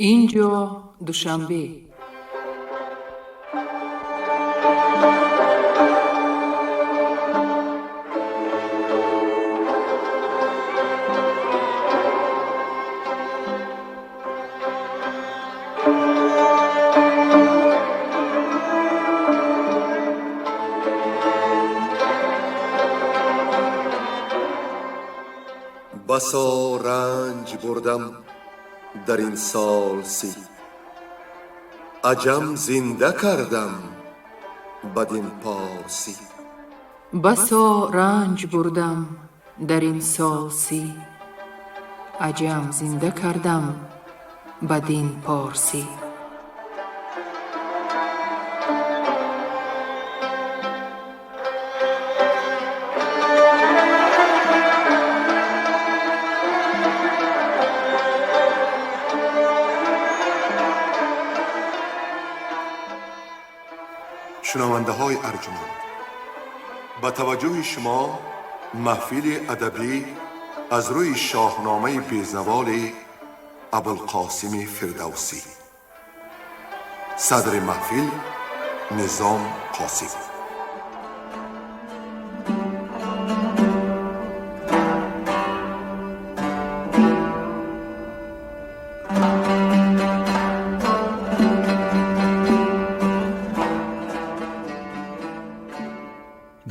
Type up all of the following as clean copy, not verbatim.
Инҷо Душанбе. Басо ранҷ бурдам дар ин сол 30, аҷам зинда кардам бадин порсӣ. Басо ранҷ бурдам дар ин сол 30, аҷам зинда кардам бадин порсӣ. Шунавандаҳои арҷманд, ба таваҷҷӯҳи шумо маҳфили адабӣ аз рӯи шоҳномаи безаволи Абулқосими Фирдавсӣ. Садри маҳфил Низом Қосим.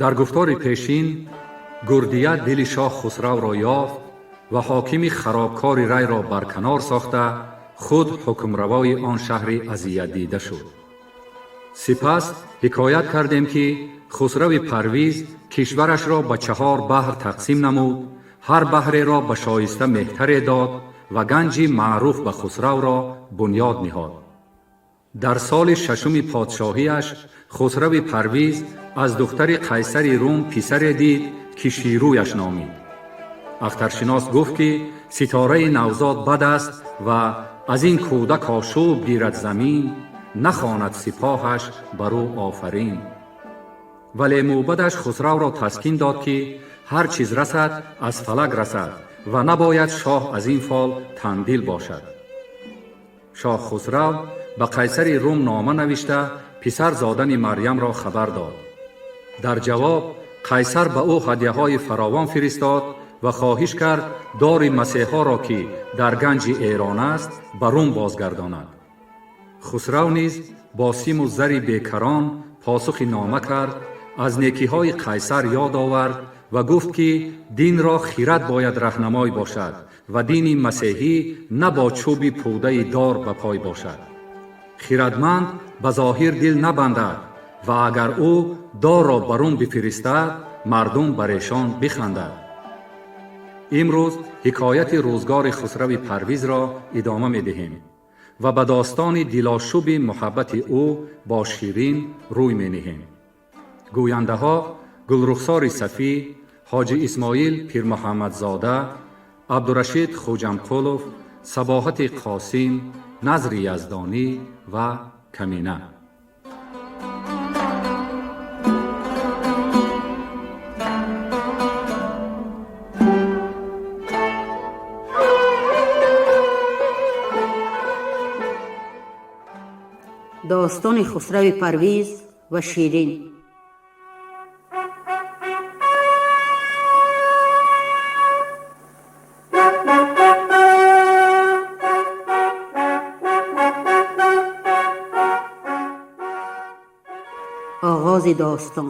Дар гуфтори пешин Гурдия дили шоҳ Хусравро ёфт ва ҳокими харобкори Райро барканор сохта, худ ҳукмравои он шаҳри азиятдида шуд. Сипас ҳикоят кардем, ки Хусрави Парвиз кишварашро ба 4 баҳр тақсим намуд, ҳар баҳреро ба шоиста меҳтаре дод ва ганҷи маъруф ба Хусравро бунёд ниҳод. Дар соли шашуми подшоҳиаш Хусрави Парвиз аз духтари қайсари Рум писаре дид, ки Ширӯяш номид. Ахтаршинос гуфт, ки ситораи навзод бад аст ва аз ин кӯдак ошӯб гирад замин, нахонад сипоҳаш бар ӯ офарин. Вале мӯбадаш Хусравро таскин дод, ки ҳар чиз расад, аз фалак расад ва набояд шоҳ аз ин фол тандил бошад. Шоҳ Хусрав ба қайсари Рум нома навишта, писар зодани Марьямро хабар дод. Дар ҷавоб қайсар ба ӯ ҳадяҳои фаровон фиристод ва хоҳиш кард дори масеҳоро, ки дар ганҷи Эрон аст, ба Рум бозгардонад. Хусрав низ бо симу зари бекарон посухи нома кард, аз некиҳои қайсар ёд овард ва гуфт, ки динро хират бояд раҳнамой бошад ва дини масеҳӣ на бо чӯби пудаи дор ба пой бошад. Хиратманд ба зоҳир дил набандад ва агар ӯ дорро ба Рум бифиристад, мардум бар эшон бихандад. Имрӯз ҳикояти рӯзгори Хусрави Парвизро идома медиҳем ва ба достони дилошӯби муҳаббати ӯ бо Ширин рӯй мениҳем. Гӯяндаҳо Гулрухсори Сафӣ, Ҳоҷи Исмоил Пирмуҳаммадзода, Абдурашид Хуҷамқулов, Сабоҳати Қосим, Назри Яздонӣ ва Камина. Достони Хусрави Парвиз ва Ширин. Оғози достон.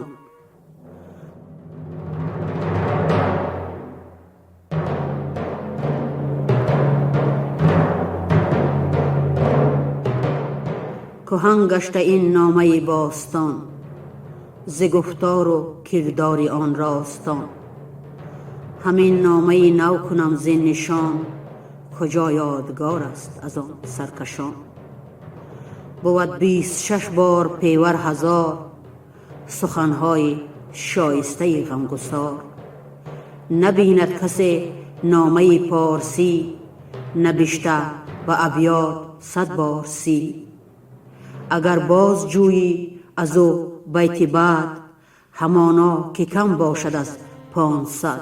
Куҳан гашта ин номаи бостон, зи гуфтору кирдори он ростон. Ҳамин номаи нав кунам зин нишон, куҷо ёдгор аст аз он саркашон. Бувад 26 бор певар ҳазор, суханҳои шоистаи ғамгусор. Набинад касе номаи порсӣ, набишта ба абёд 100 бор 30. Агар боз ҷӯйӣ аз ӯ байти бад, ҳамоно ки кам бошад аз 500.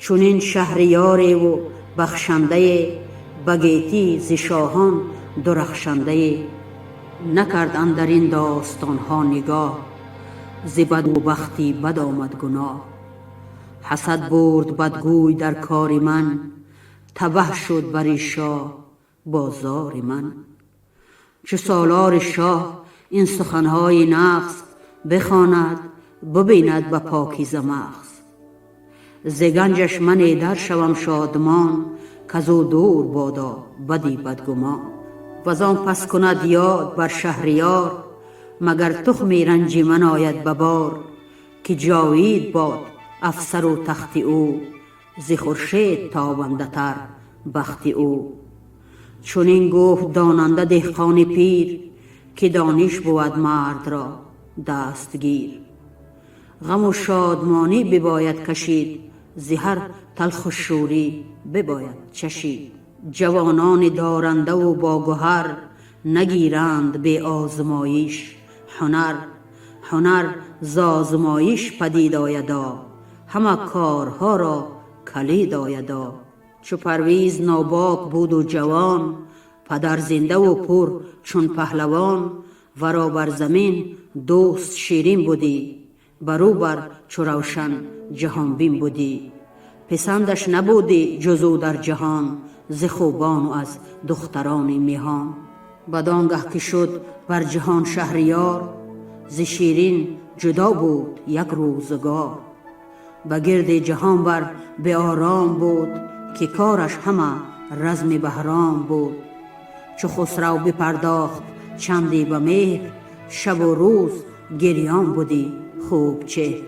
Чунин шаҳриёреву бахшандае Ба гетӣ зи шоҳон дурахшандае. Накард андар ин достонҳо нигоҳ, зи бадбахтӣ бад омад гуноҳ. Ҳасад бурд бадгӯй дар кори ман, табаҳ шуд бари шоҳ бозори ман. Чу солори шоҳ ин суханҳои нағз бихонад, бибинад ба покиза мағз. Зи ганҷаш ман дар шавам шодмон, казу дур бодо бади бадгумон. Вазон пас кунад ёд бар шаҳриёр, магар тухми ранҷи ман ояд ба бор, ки ҷовид бод афсару тахти ӯ, зи хуршед тобандатар бахти ӯ. Чунин гуфт донанда деҳқони пир, ки дониш бувад мардро дастгир. Ғаму шодмонӣ бибояд кашид, зи ҳар талху шӯрӣ бибояд чашид. Ҷавонони дорандаву бо гуҳар нагиранд бе озмоиш ҳунар. Ҳунар з озмоиш падид ояда, ҳама корҳоро калид ояда. Чу Парвиз нобок буду ҷавон, падар зиндаву пур чун паҳлавон, варо бар замин дӯст ширин будӣ, барӯ бар чу равшан ҷаҳонбин будӣ. Писандаш набудӣ ҷуз ӯ дар ҷаҳон, зи хубону аз духтарони меҳон. Бадон гаҳ ки шуд бар ҷаҳон шаҳриёр, зи Ширин ҷудо буд як рӯзгор. Ба гирди ҷаҳон бар беором буд, ки кораш ҳама разми Баҳром буд. Чу Хусрав бипардохт чанде ба меҳр, шабу рӯз гирён будӣ хубчеҳр.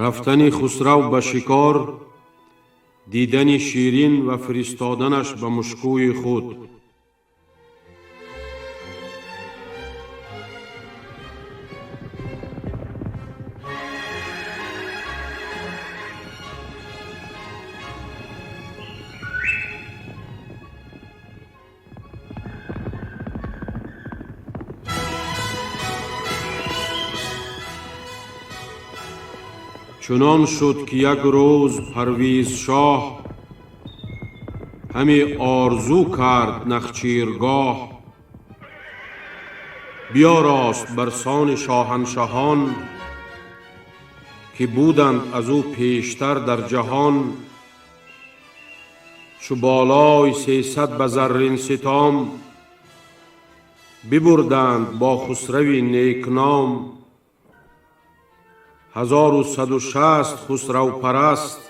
Рафтани Хусрав ба шикор, дидани Ширин ва фиристоданаш ба мушкӯи худ. Чунон шуд, ки як рӯз Парвиз шоҳ ҳаме орзу кард нахчиргоҳ. Биёрост бар сони шоҳаншаҳон, ки буданд аз ӯ пештар дар ҷаҳон. Чу болои 300 ба заррин ситом бибурданд бо Хусрави некном. 1160 хусравпараст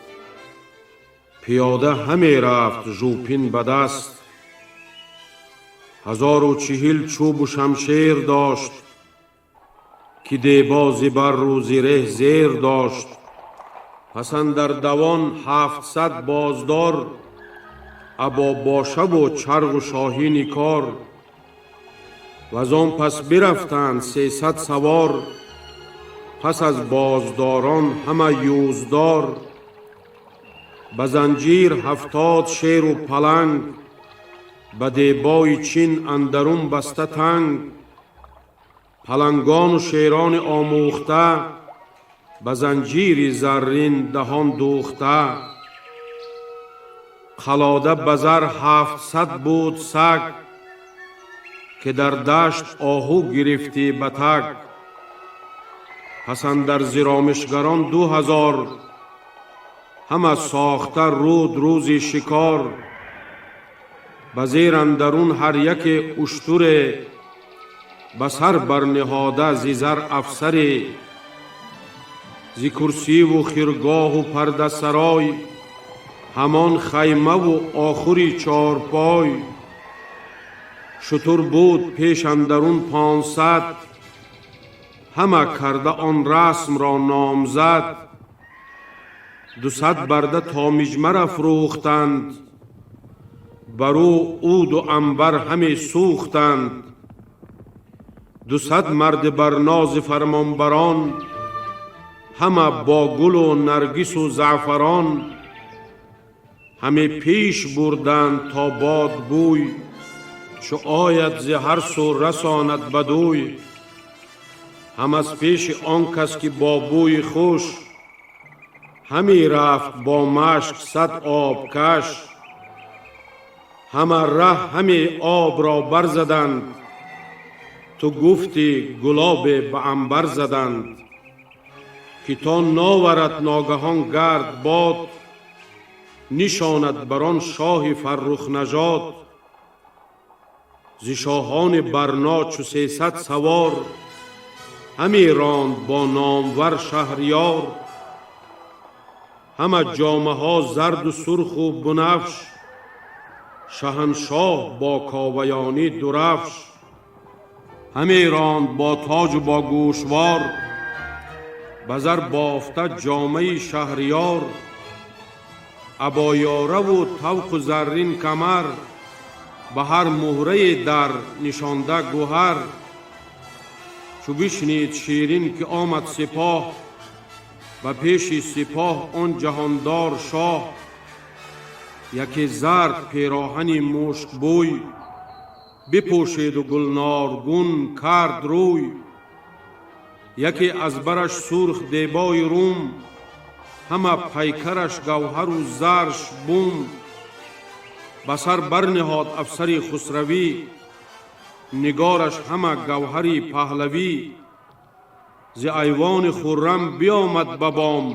пиёда ҳаме рафт жӯпин ба даст. 1040 чӯбу шамшер дошт, ки дебо зибарру зиреҳ зер дошт. Пас андар давон 700 боздор, або бошаву чарғу шоҳини кор. Ваз он пас бирафтанд 300 савор, пас аз боздорон ҳама юздор. Ба занҷир 70 шеру паланг, ба дебои чин андарун баста танг. Палангону шерони омӯхта, ба занҷири заррин даҳон дӯхта. Қалода ба зар 700 буд саг, ки дар дашт оҳу гирифтӣ ба таг. Пас андар зиромишгарон 2000, ҳама сохта руд рӯзи шикор. Ба зер андарун ҳар яке уштуре, ба сар барниҳода зи зар афсаре. Зи курсиву хиргоҳу пардасарой, ҳамон хаймаву охури чорпой. Шутур буд пеш андарун 500, ҳама карда он расмро номзад. 200 барда то миҷмар афрӯхтанд, бар ӯ уду анбар ҳаме сӯхтанд. 200 марди барнози фармонбарон, ҳама бо гулу наргису заъфарон. Ҳаме пеш бурданд то бод бӯй, чу ояд зи ҳар су расонад бадӯй. Ҳам аз пеши он кас ки бо бӯи хуш, ҳаме рафт бо машк 100 обкаш. Ҳама раҳ ҳаме об ро барзаданд, ту гуфтӣ гулобе ба анбар заданд. Ки то наварад ногаҳон гард бод, нишонад бар он шоҳи фаррух нажод. Зи шоҳони барно чу 300 савор, ҳаме ронд бо номвар шаҳриёр. Ҳама ҷомаҳо зарду сурху бунафш, шаҳаншоҳ бо коваёнӣ дурафш. Ҳаме ронд бо тоҷу бо гӯшвор, ба зар бофта ҷомаи шаҳриёр. Абоёраву тавқу заррин камар, ба ҳар муҳрае дар нишонда гӯҳар. Чу бишнид Ширин ки омад сипоҳ, ба пеши сипоҳ он ҷаҳондор шоҳ. Яке зард пероҳани мушкбӯй, бипӯшиду гулноргун кард рӯй. Яке аз бараш сурх дебои рум, ҳама пайкараш гавҳару зарш бум. Ба сар барниҳод афсари хусравӣ, нигораш ҳама гавҳари паҳлавӣ. Зи айвони хуррам биомад ба бом,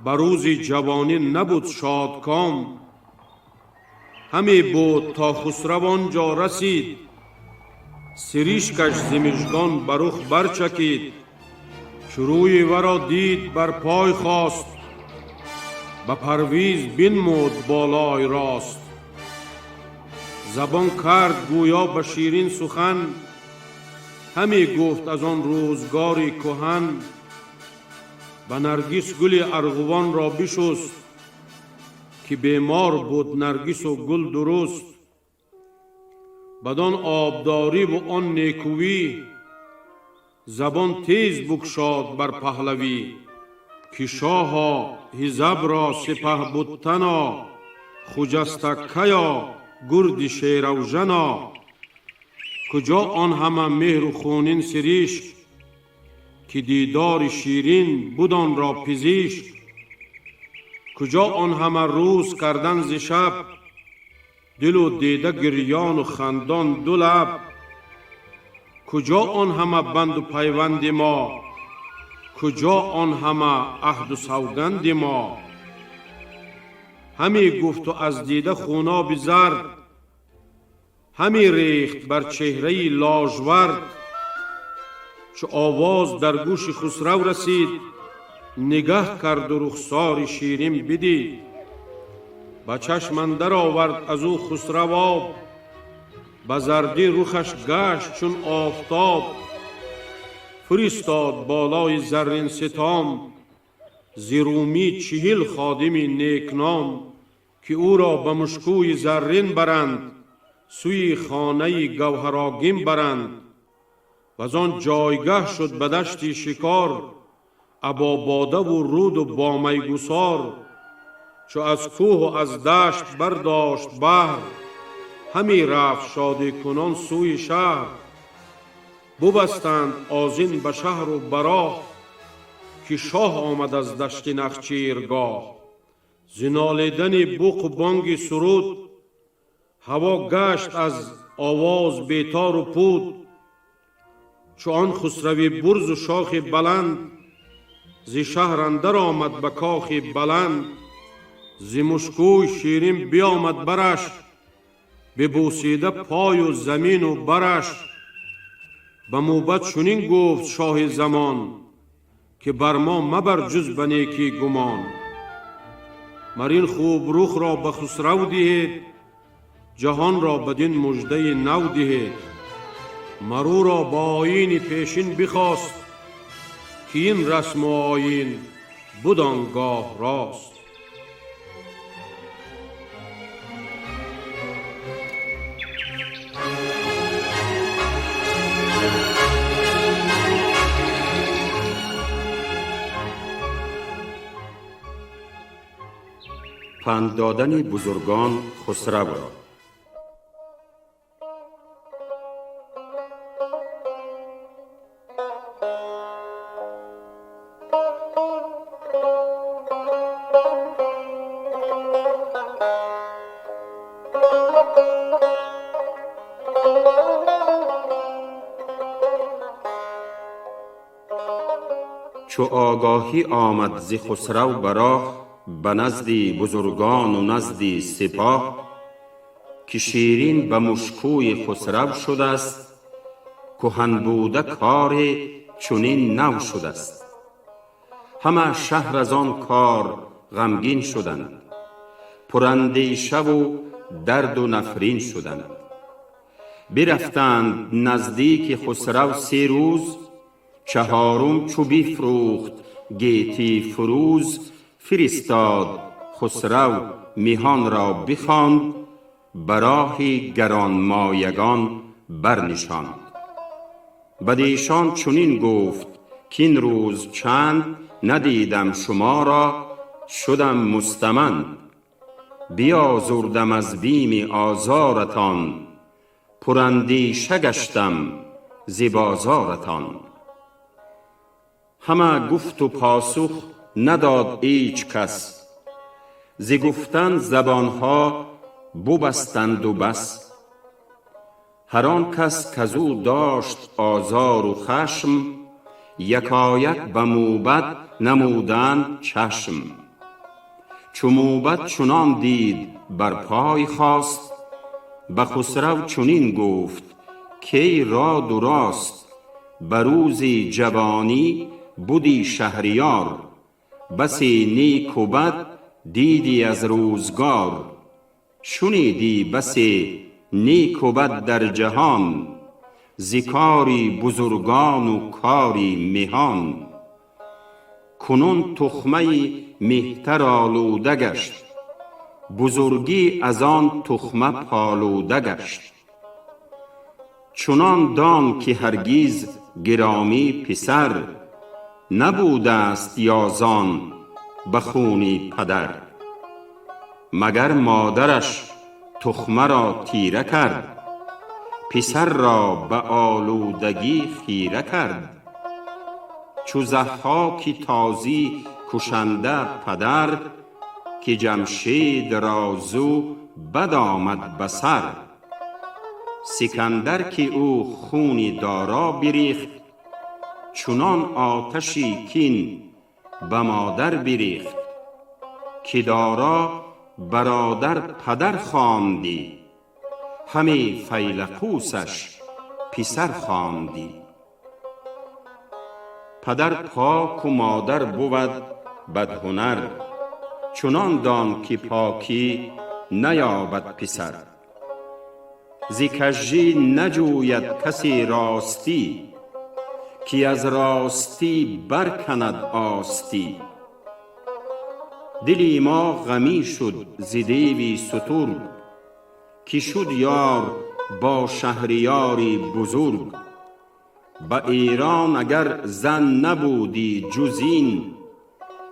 ба рӯзи ҷавонӣ набуд шодком. Ҳаме буд то хусрав он ҷо расид, сиришкаш зи мижгон ба рух барчакид. Чу рӯи варо дид бар пой хост, ба парвиз бинмуд болои рост. Забон кард гӯё ба Ширин сухан, ҳаме гуфт аз он рӯзгори кӯҳан. Ба Наргис гули арғувонро бишуст, ки бемор буд Наргису гул дуруст. Бадон обдориву он некӯвӣ, забон тез букшод бар паҳлавӣ. Ки шоҳо ҳизабро сипаҳ будтано, хуҷаста каё гурди шеравжано. Куҷо он ҳама меҳру хунин сиришк, ки дидори Ширин буд онро пизишк. Куҷо он ҳама рӯз кардан зи шаб, дилу дида гирёну хандон ду лаб. Куҷо он ҳама банду пайванди мо, куҷо он ҳама аҳду савганди мо. Ҳаме гуфту аз дида хуноби зард, ҳаме рехт бар чеҳраи ложвард. Чу овоз дар гӯши Хусрав расид, нигаҳ карду рухсори Ширин бидид. Ба чашм андар овард аз ӯ Хусрав об, ба зардӣ рухаш гашт чун офтоб. Фиристод болои заррин ситом, зи румӣ 40 ходими некном, ки ӯро ба мушкӯи заррин баранд, сӯи хонаи гавҳарогин баранд. Ваз он ҷойгаҳ шуд ба дашти шикор, або бодаву руду бо майгусор. Чу аз кӯҳу аз дашт бардошт баҳр, ҳаме рафт шодикунон сӯи шаҳр. Бубастанд озин ба шаҳру ба роҳ, ки шоҳ омад аз дашти нахчиргоҳ. Зи нолидани буқу бонги суруд, ҳаво гашт аз овоз бетору пуд. Чу он хусрави бурзу шохи баланд, зи шаҳр андар омад ба кохи баланд. Зи мушкӯй Ширин биомад бараш, бибӯсида пою замину бараш. Ба мӯбад чунин гуфт шоҳи замон, ки бар мо мабар ҷуз ба некӣ гумон. Мар ин хуб рухро ба Хусрав диҳед, ҷаҳонро бадин муждаи нав диҳед. Мар ӯро ба оини пешин бихост, ки ин расму оин буд он гоҳ рост. Панд додани бузургон Хусравро. Чу огаҳӣ омад зи Хусрав ба роҳ, ба назди бузургон у назди сипоҳ, ки Ширин ба мушкӯи Хусрав шудаст, куҳан буда коре чунин нав шудаст. Ҳама шаҳр аз он кор ғамгин шуданд, пурандешаву дарду нафрин шуданд. Бирафтанд наздики Хусрав 3 рӯз, чаҳорум чу бифрӯхт гетӣ фурӯз, фиристод Хусрав меҳонро бихонд, ба роҳи гаронмоягон барнишонд. Бадешон чунин гуфт кин рӯз чанд надидам шуморо, шудам мустаманд. Биозурдам аз бими озоратон, пурандеша гаштам зи бозоратон. Ҳама гуфту посух надод ҳеҷ кас, зи гуфтан забонҳо бубастанду бас. Ҳар он кас казу дошт озору хашм, якояк ба мӯбад намуданд чашм. Чу мӯбад чунон дид бар пой хост, ба Хусрав чунин гуфт кай раду рост, ба рӯзи ҷавонӣ буди шаҳриёр, басе неку бад дидӣ аз рӯзгор. Шунидӣ басе неку бад дар ҷаҳон, зи кори бузургону кори меҳон. Кунун тухмаи меҳтар олуда гашт, бузургӣ аз он тухма полуда гашт. Чунон дон ки ҳаргиз гиромӣ писар набудаст ёзон ба хуни падар. Магар модараш тухмаро тира кард, писарро ба олудагӣ хира кард. Чу Заҳҳоки тозӣ кушанда падар, ки Ҷамшид ро зу бад омад ба сар. Сикандар ки ӯ хуни Доро бирехт, чунон оташи кин ба модар бирехт, ки Доро бародар падар хондӣ, ҳаме файлақусаш писар хондӣ. Падар поку модар бувад бадҳунар, чунон дон ки покӣ наёбад писар. Зи кажжӣ наҷӯяд касе ростӣ, ки аз ростӣ барканад остӣ. Дили мо ғамӣ шуд зи деви сутург, ки шуд ёр бо шаҳриёри бузург. Ба Эрон агар зан набудӣ ҷуз ин,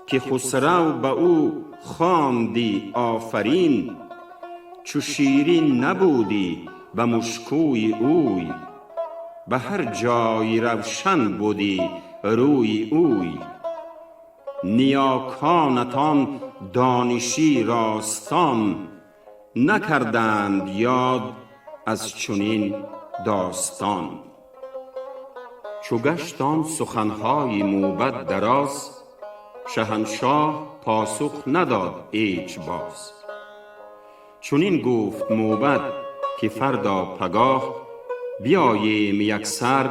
ки Хусрав ба ӯ хондӣ офарин, чу Ширин набудӣ ба мушкӯи ӯй, ба ҳар ҷой равшан будӣ рӯи ӯй. Ниёконатон донишӣ ростон, накарданд ёд аз чунин достон. Чу гашт он суханҳои мӯбад дароз, шаҳаншоҳ посух надод ҳеҷ боз. Чунин гуфт мӯбад ки фардо пагоҳ, биёем яксар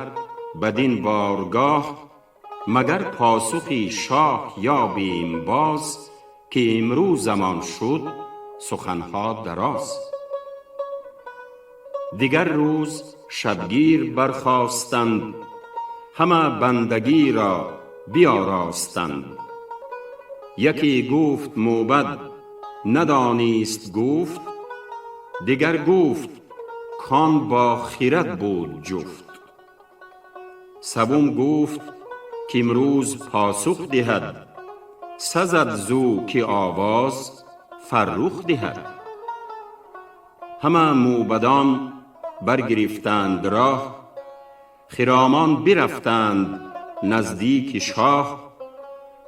бадин боргоҳ, магар посухи шоҳ ёбем боз, ки имрӯзамон шуд суханҳо дароз. Дигар рӯз шабгир бархостанд, ҳама бандагиро биёростанд. Яке гуфт мӯбад надонист гуфт, дигар гуфт кон бо хирад буд ҷуфт. Севум гуфт ки имрӯз посух диҳад, сазад зу ки овоз فرخ دهد. همه موبدان برگرفتند راه، خرامان برفتند نزدیک شاه.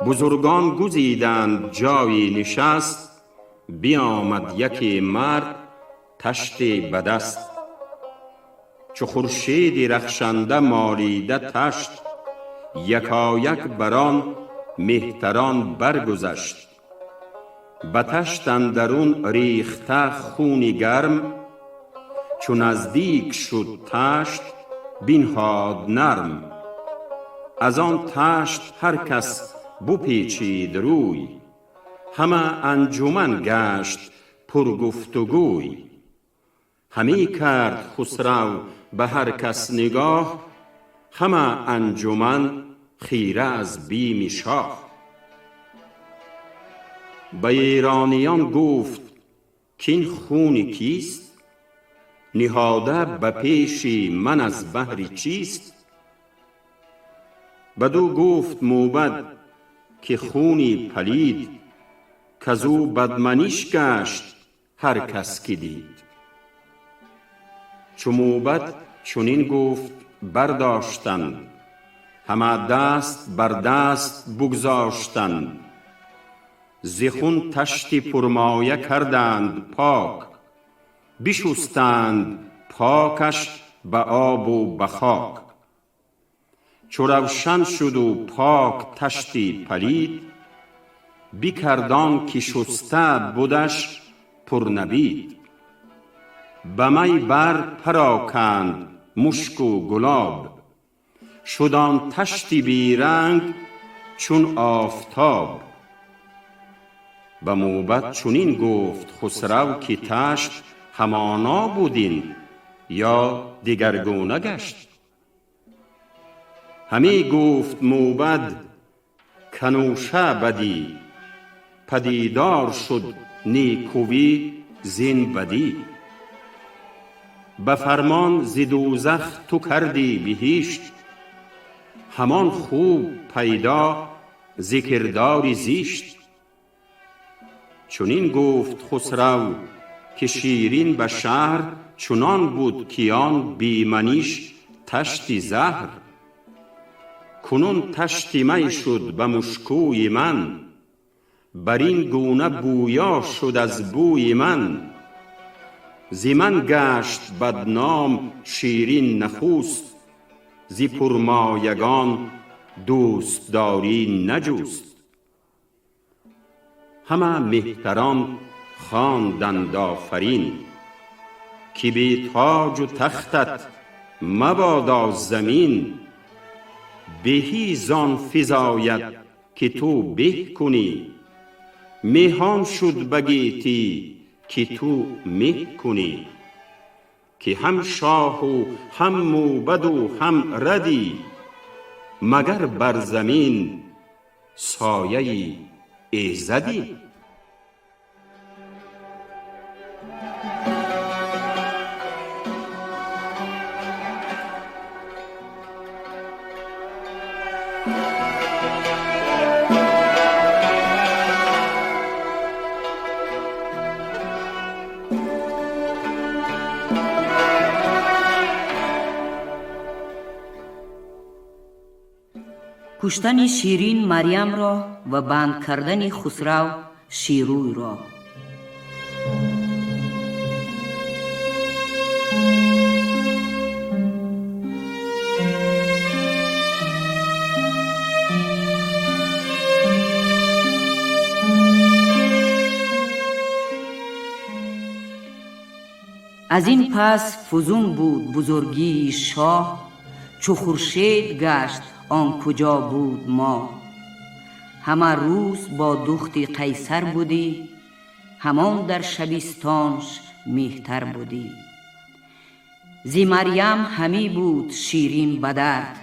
بزرگان گزیدند جایی نشست، بیامد یکی مرد تشت به دست. چو خورشید رخشنده مالیده تشت، یکایک بران مهتران برگذشت. به تشت اندرون ریخته خون گرم، چو نزدیک شد تشت بنهاد نرم. از آن تشت هر کس بپیچید روی، همه انجمن گشت پر گفت و گوی. همی کرد خسرو به هر کس نگاه، همه انجمن خیره از بیم شاه. به ایرانیان گفت کاین خون کیست؟ نهاده به پیش من از بهر چیست؟ بدو گفت موبد که خونی پلید، کزو بدمنش گشت هر کس که دید. چو موبد چنین گفت برداشتند، همه دست بر دست بگذاشتند. ز خون طشت پرمایه کردند پاک، بشستند پاکش به آب و به خاک. چو روشن شد و پاک طشت پلید، بکرد آن که شسته بدش پر نبید. به می بر پراکند مشک و گلاب، شد آن طشت بی رنگ چون آفتاب. به موبد چنین گفت خسرو که طشت همانا بد این یا دگرگونه گشت. همی گفت موبد کنوشه بدی، پدیدار شد نیکویی زین بدی. به فرمان ز دوزخ تو کردی بهشت، همان خوب پیدا ز کردار زشت. چنین گفت خسرو که شیرین به شهر، چنان بود که آن بی منش طشت زهر. کنون طشت می شد به مشکوی من، بر این گونه بویا شد از بوی من. ز من گشت بدنام شیرین نخست، ز پرمایگان دوستداری نجست. همه مهتران خواندند آفرین، که بی تاج و تختت مبادا زمین. بهی زان فزاید که تو به کنی، مهان شد به گیتی که تو مه کنی. که هم شاه و هم موبد و هم ردی، مگر بر زمین سایه ایزدی. Куштани Ширин Марьямро ва банд кардани Хусрав Ширӯйро. Аз ин пас фузун буд бузургии шоҳ, чу хуршед гашт он куҷо буд моҳ. Ҳама рӯз бо духти қайсар будӣ, ҳамон дар шабистонш меҳтар будӣ. Зи Марьям ҳамӣ буд Ширин ба дард,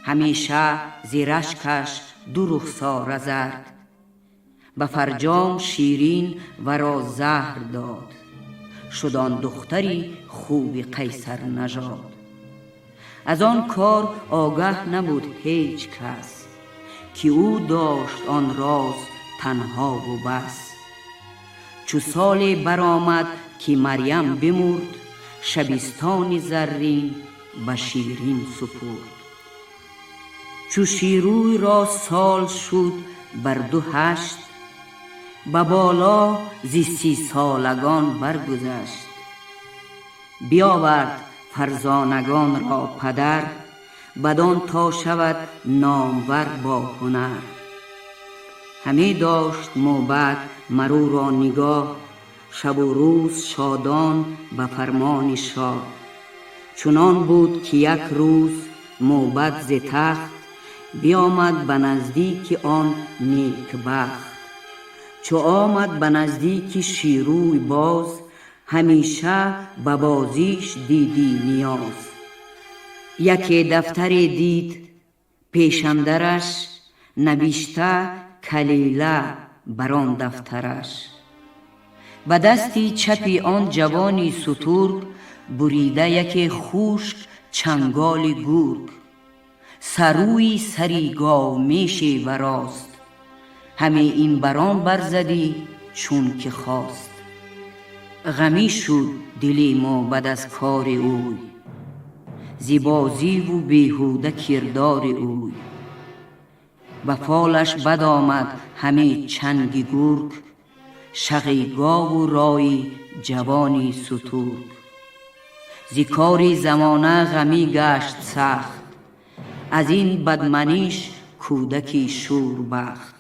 ҳамеша зи рашкаш ду рухсора зард. Ба фарҷом Ширин варо заҳр дод, шуд он духтари хуби қайсарнажод. Аз он кор огаҳ набуд ҳеҷ кас, ки ӯ дошт он роз танҳову бас. Чу соле баромад ки Марьям бимурд, шабистони заррин ба Ширин супурд. Чу Ширӯйро сол шуд бар 28, ба боло зи 30 солагон баргузашт. Биёвард фарзонагонро падар, бадон то шавад номвар бо ҳунар. Ҳаме дошт мӯбад марӯро нигоҳ, шабу рӯз шодон ба фармони шоҳ. Чунон буд ки як рӯз мӯбад зи тахт биомад ба наздики он некбахт. Чу омад ба наздики Ширӯй боз, ҳамеша ба бозиш дидӣ ниёз. Яке дафтаре дид пешандараш, навишта калила бар он дафтараш. Ба дасти чапи он ҷавони сутург бурида яке хушк чанголи гург. Сарӯи сари говмеше варост, ҳаме ин бар он барзадӣ чун ки хост. Ғамӣ шуд дили мӯбад аз кори ӯй, зи бозиву беҳуда кирдори ӯй. Ба фолаш бад омад ҳаме чанги гург, шағи гову рои ҷавони сутург. Зи кори замона ғамӣ гашт сахт, аз ин бадманиш кӯдаки шурбахт.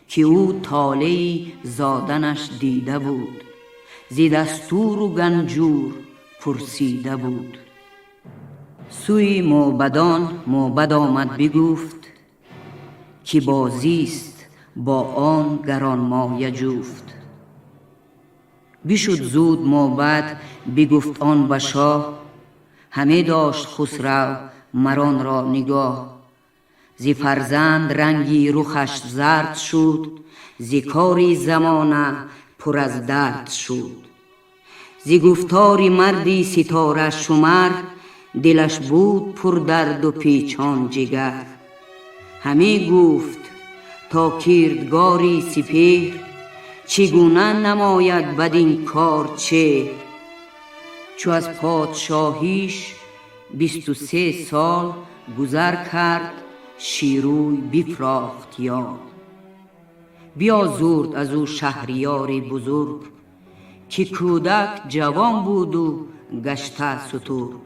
Ки ӯ толеи зоданаш дида буд, зи дастуру ганҷур пурсида буд. Сӯи мӯбадон мӯбад омад бигуфт, ки бозист бо он гаронмоя ҷуфт. Бишуд зуд мӯбад бигуфт он ба шоҳ, ҳаме дошт Хусрав маронро нигоҳ. Зи фарзанд ранги рухаш зард шуд, зи кори замона пур аз дард шуд. Зи гуфтори марди ситора шумар, дилаш буд пурдарду печон ҷигар. Ҳаме гуфт то кирдгори сипеҳр, чӣ гуна намояд бадин кор чеҳр. Чу аз подшоҳиш 23 сол гузар кард, Ширӯй бифрохт ёд. Биозурд аз ӯ шаҳриёри бузург, ки кӯдак ҷавон буду гашта сутург.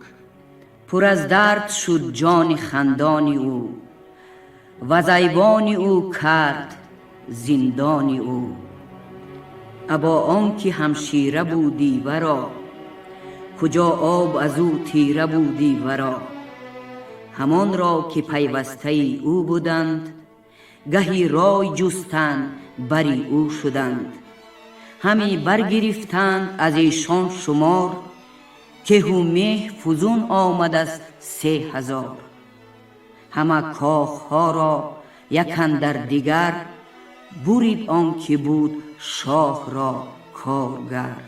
Пур аз дард шуд ҷони хандони ӯ, ва зайбони ӯ кард зиндони ӯ. Або он ки ҳамшира будӣ варо, куҷо об аз ӯ тира будӣ варо. Ҳамонро ки пайвастаи ӯ буданд, гаҳи рой ҷустанд бари ӯ шуданд. Ҳаме баргирифтанд аз эшон шумор, кеҳу меҳ фузун омад аз 3000. Ҳама кохҳоро якандар дигар, бурид он ки буд шоҳро коргар.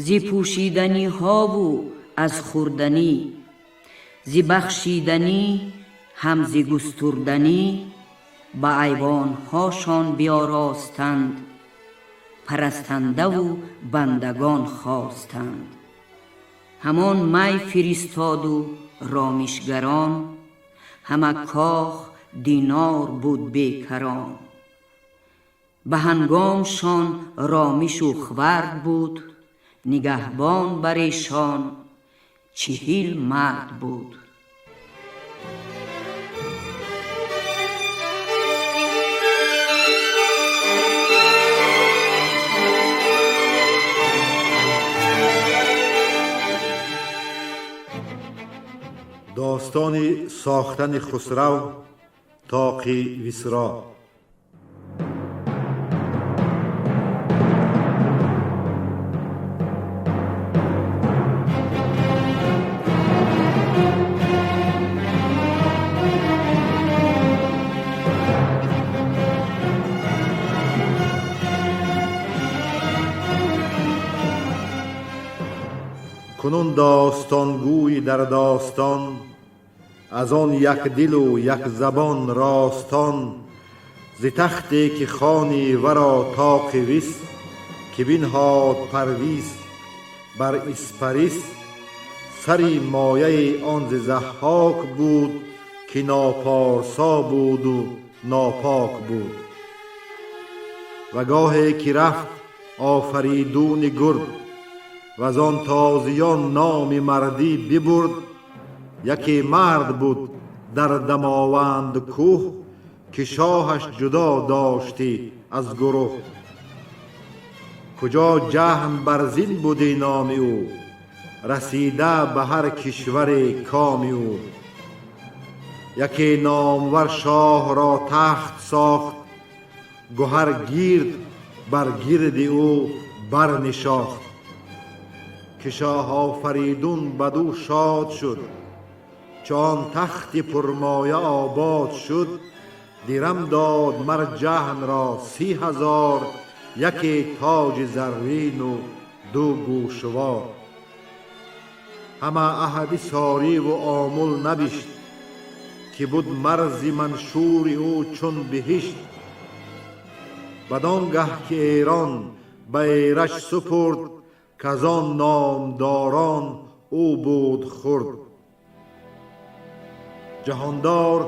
Зи пӯшиданиҳову аз хӯрданӣ, зи бахшиданӣ ҳам зи густурданӣ, ба айвонҳошон биёростанд, парастандаву бандагон хостанд. Ҳамон май фиристоду ромишгарон, ҳама кох динор буд бекарон. Ба ҳангомшон ромишу хвард буд, нигаҳбон бар эшон 40 мард буд. Достони сохтани Хусрав тоқи Висро. Кунун достонгӯй дар достон, аз он як дилу як забон ростон, зи тахте ки хони варо тоқи вис, ки бинҳод Парвиз бар Испарис, сари мояи он зи Заҳҳок буд, ки нопорсо буду нопок буд. Ва гоҳе ки рафт Офаридуни гурд, вазон тозиён номи мардӣ бибурд, яке мард буд дар Дамованд кӯҳ, ки шоҳаш ҷудо доштӣ аз гурӯҳ. Куҷо ҷаҳн барзин буди номи ӯ, расида ба ҳар кишваре коми ӯ. Яке номвар шоҳро тахт сохт, гуҳар гирд бар гирди ӯ барнишохт. Ки шоҳ Офаридун бадӯ шод шуд, чу он тахти пурмоя обод шуд, дирам дод мар ҷаҳнро 30,000, яке тоҷи заррину ду гӯшвор. Ҳама аҳди сориву омул набишт, ки буд марзи маншури ӯ чун биҳишт. Бадон гаҳ ки Эрон ба Эраҷ супурд, казон номдорон ӯ буд хурд. Ҷаҳондор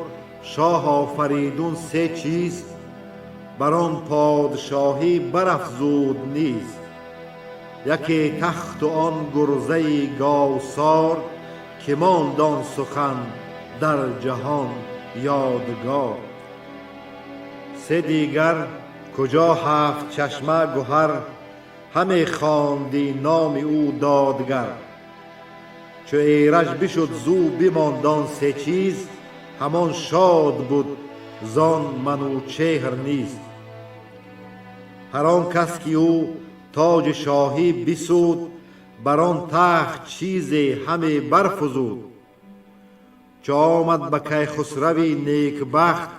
шоҳ Офаридун се чиз бар он подшоҳӣ барафзуд низ. Яке тахту он гурзаи говсор, ки монд он сухан дар ҷаҳон ёдгор. Се дигар куҷо ҳафт чашма гуҳар, ҳаме хонди номи ӯ додгар. Чу Эраҷ бишуд зу бимонд он се чиз, ҳамон шод буд зон Манучеҳр низ. Ҳар он кас ки ӯ тоҷи шоҳӣ бисуд, бар он тахт чизе ҳаме барфузуд. Чу омад ба Кайхусрави некбахт,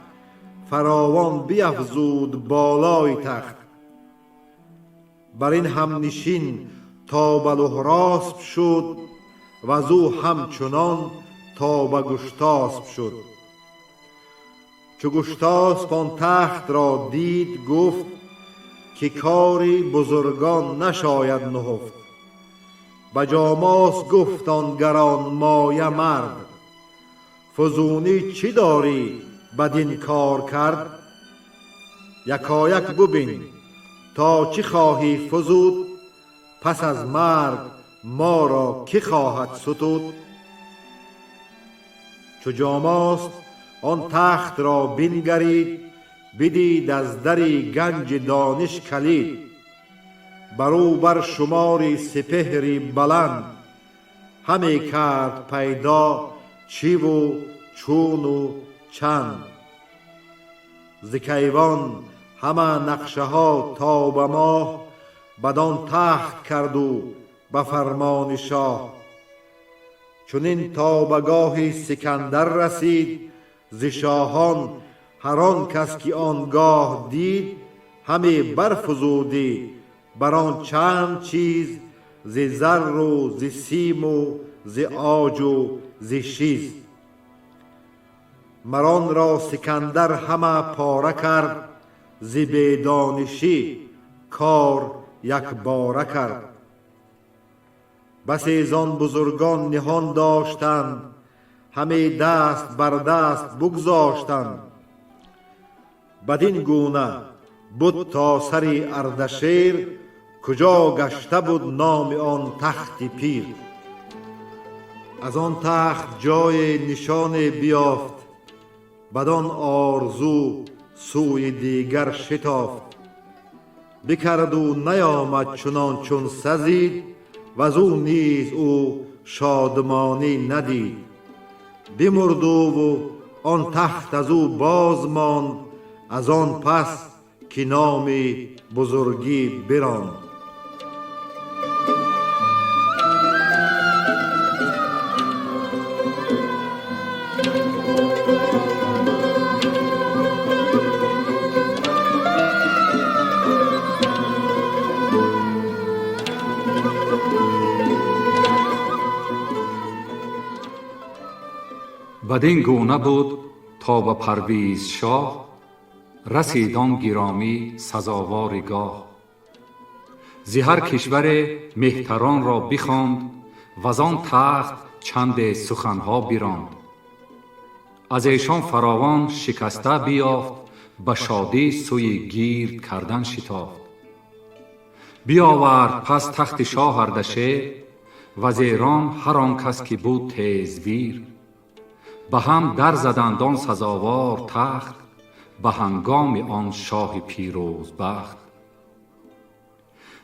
фаровон биафзуд болои тахт. Бар ин ҳамнишин то ба Луҳросп шуд, вазӯ ҳамчунон то ба Гуштосп шуд. Чу Гуштосп он тахтро дид, гуфт ки кори бузургон нашояд нуҳуфт. Ба Ҷомос гуфт он гаронмоя мард, фузунӣ чӣ дорӣ бадин кор кард? Якояк бубин то чӣ хоҳӣ фузуд, пас аз марг моро кӣ хоҳад сутуд? Чу Ҷомост он тахтро бингарид, бидид аз дари ганҷи дониш калид. Бар ӯ бар шумори сипеҳри баланд, ҳаме кард пайдо чиву чуну чанд. Зи кайвон ҳама нақшаҳо то ба моҳ, бадон тахт карду ба фармони шоҳ. Чунин то ба гоҳи Сикандар расид, зи шоҳон ҳар он кас ки он гоҳ дид, ҳаме барфузудӣ бар он чанд чиз, зи зарру зи симу зи оҷу зи шиз. Мар онро Сикандар ҳама пора кард, зи бедонишӣ кор якбора кард. Басе зон бузургон ниҳон доштанд, ҳаме даст бар даст бугзоштанд. Бадин гуна буд то сари Ардашер, куҷо гашта буд номи он тахти пир. Аз он тахт ҷое нишоне биёфт, бадон орзу сӯи дигар шитофт. Бикарду наёмад чунон чун сазид, вазӯ низ ӯ шодмонӣ надид. Бимурдуву он тахт аз ӯ боз монд, аз он пас ки номи бузургӣ биронд. Бадин гуна буд то ба Парвиз шоҳ, расид он гиромӣ сазовори гоҳ. Зи ҳар кишваре меҳтаронро бихонд, вазон тахт чанде суханҳо биронд. Аз эшон фаровон шикаста биёфт, ба шодӣ сӯи гирд кардан шитофт. Биёвард пас тахти шоҳ Ардашер, ваз Эрон ҳар он кас ки буд тезвир. Ба ҳам дар заданд он сазовор тахт, ба ҳангоми он шоҳи пирӯзбахт.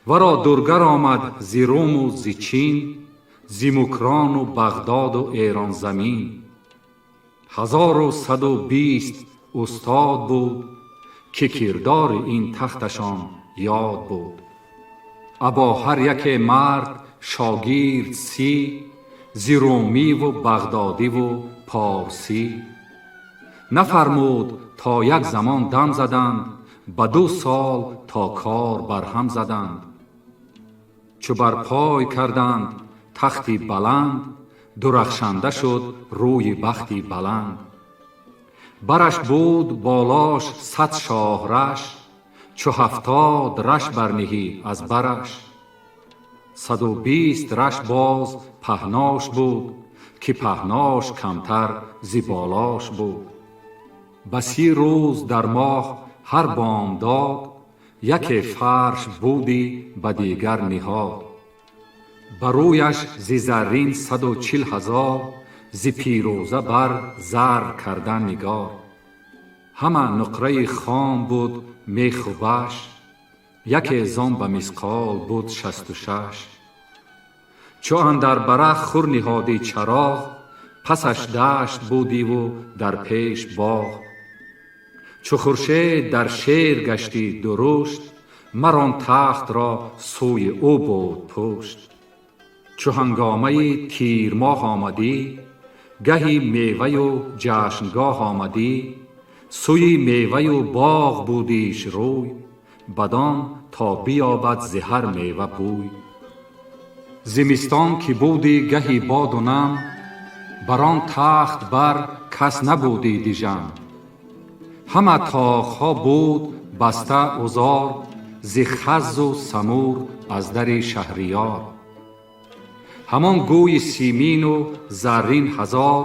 Варо дургар омад зи Руму зи Чин, зи Мукрону Бағдоду Эронзамин. 1120 устод буд, ки кирдори ин тахташон ёд буд. Або ҳар яке мард шогирд 30, зи румиву бағдодиву порсӣ. Нафармуд то як замон дам заданд, ба 2 сол то кор барҳам заданд. Чу бар пой карданд тахти баланд, дурахшанда шуд рӯи бахти баланд. Бараш буд болош 100 шоҳраш, чу 70 раш барниҳӣ аз бараш. 120 раш боз паҳнош буд, ки паҳнош камтар зи болош буд. Ба 30 рӯз дар моҳ ҳар бомдод, яке фарш будӣ ба дигар ниҳод. Ба рӯяш зи заррин 140 000, зи пирӯза бар зар карда нигор. Ҳама нуқраи хом буд меху баш, яке зон ба мисқол буд 66. Чу андар барах хур ниҳодӣ чароғ, пасаш дашт будиву дар пеш боғ. Чу хуршед дар шер гаштӣ дурушт, мар он тахтро сӯи ӯ буд пушт. Чу ҳангомаи тирмоҳ омадӣ, гаҳи меваю ҷашнгоҳ омадӣ, сӯи меваю боғ будиш рӯй, бадон то биёбад зи ҳар мева бӯй. Зимистон ки будӣ гаҳи боду нам, бар он тахт бар кас набудӣ дижам. Ҳама тоқҳо буд баста узор, зи хаззу самур аз дари шаҳриёр. Ҳамон гӯи симину заррин 1000,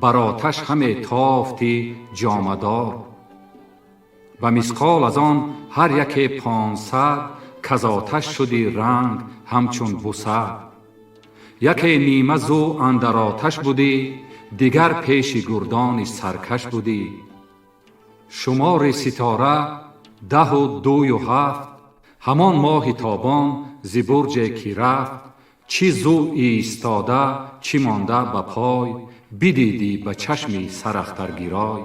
бар оташ ҳаме тофти ҷомадор. Ба мисқол аз он ҳар яке 500, каз оташ шуди ранг ҳамчун бусад. Яке нима зӯ андар оташ будӣ, дигар пеши гурдони саркаш будӣ. Шумори ситора 10 2 7, ҳамон моҳи тобон зи бурҷе ки рафт, чӣ зӯ истода, чӣ монда ба пой, бидидӣ ба чашми сарахтаргирой.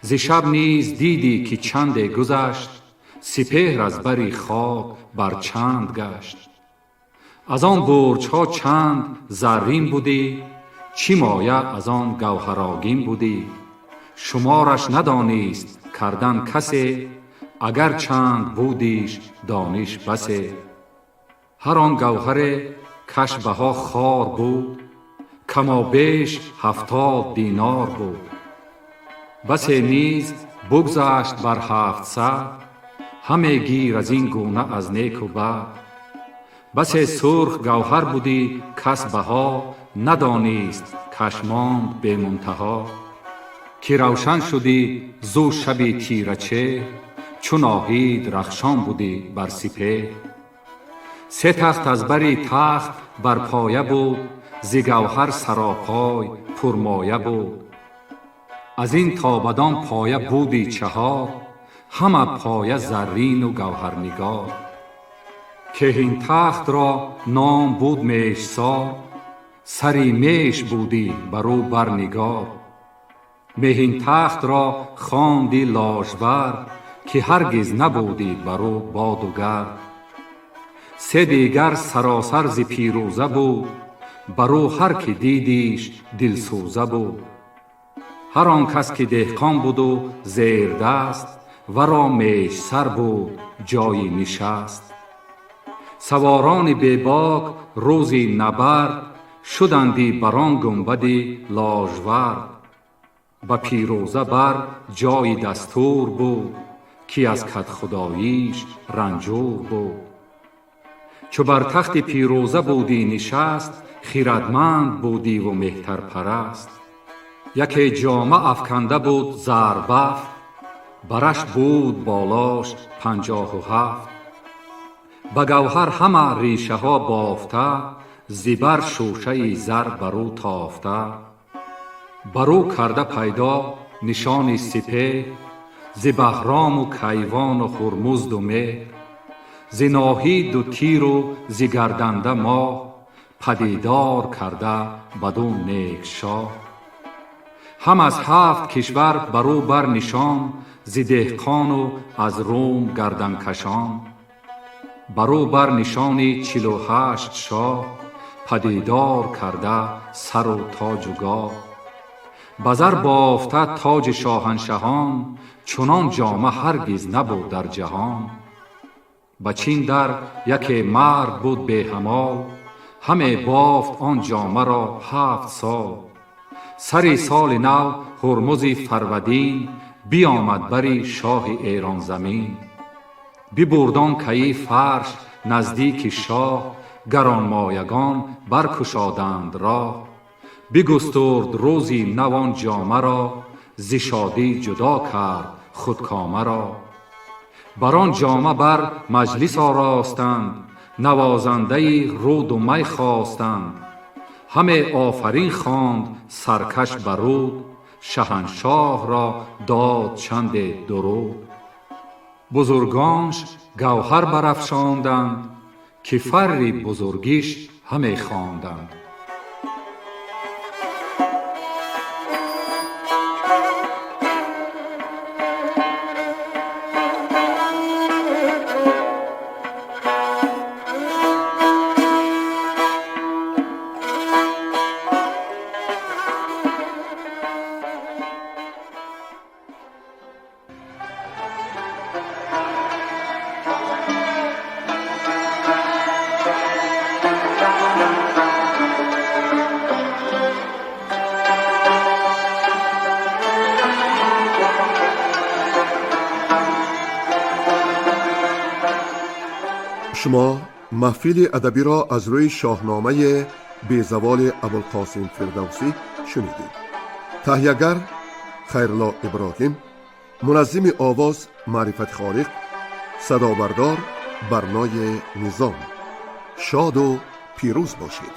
Зи шаб низ дидӣ ки чанде гузашт, сипеҳр аз бари хок бар чанд гашт. Аз он бурҷҳо чанд заррин будӣ, чӣ моя аз он гавҳарогин будӣ. Шумораш надонист кардан касе, агар чанд будиш дониш басе. Ҳар он гавҳаре каш баҳо хор буд, камобеш 70 динор буд. Басе низ бугзашт бар 700, ҳаме гир аз ин гуна аз неку бад. Басе сурх гавҳар будӣ кас баҳо, надонист каш монд бемунтаҳо. Ки равшан шудӣ зӯ шаби тирачеҳр, чу ноҳид рахшон будӣ бар сипеҳр. Се тахт аз бари тахт бар поя буд, зи гавҳар саропой пурмоя буд. Аз ин то бадон поя буди 4, ҳама поя заррину гавҳарнигор. Кеҳин тахтро ном буд мешсор, сари меш будӣ бар ӯ барнигор. Меҳин тахтро хонди ложвард, ки ҳаргиз набудӣ бар ӯ боду гард. Се дигар саросар зи пирӯза буд, бар ӯ ҳар ки дидиш дилсӯза буд. Ҳар он кас ки деҳқон буду зердаст, варо мешсар буд ҷои нишаст. Саворони бебок рӯзи набард, шудандӣ бар он гунбади ложвард. Ба пирӯза бар ҷои дастур буд, ки аз кадхудоиш ранҷур буд. Чу бар тахти пирӯза будӣ нишаст, хирадманд будӣ ву меҳтарпараст. Яке ҷома афканда буд зарбафт, бараш буд болош 57. Ба гавҳар ҳама решаҳо бофта, зибар шӯшаи зар бар ӯ тофта. Бар ӯ карда пайдо нишони сипеҳр, зи баҳрому кайвону ҳурмузду меҳр, зи ноҳиду тиру зи гарданда моҳ, падидор карда баду некшоҳ. Ҳам аз 7 кишвар бар ӯ бар нишон, зи деҳқону аз рум гарданкашон. Бар ӯ бар нишони 48 шоҳ, падидор карда сару тоҷу гоҳ. Ба зар бофта тоҷи шоҳаншаҳон, чунон ҷома ҳаргиз набуд дар ҷаҳон. Ба чин дар яке мард буд беҳамол, ҳаме бофт он ҷомаро 7 сол. Сари соли нав Ҳурмузи Фарвадин биомад бари шоҳи Эронзамин. Бибурдон каи фарш наздики шоҳ, гаронмоягон баркушоданд роҳ. Бигустурд рӯзи навон ҷомаро, зи шодӣ ҷудо кард худкомаро. Бар он ҷома бар маҷлис оростанд, навозандаи руду май хостанд. Ҳаме офарин хонд саркаш ба руд, шаҳаншоҳро дод чанде дуруд. Бузургонш гавҳар барафшонданд, ки фарри бузургиш ҳаме хонданд. Шумо маҳфили адабиро аз рӯи шоҳномаи безаволи Абулқосим Фирдавсӣ шунидед. Таҳиягар Хайрулло Иброҳим, муназзими овоз Маърифати Холиқ, садобардор Барнои Низом. Шоду пирӯз бошед.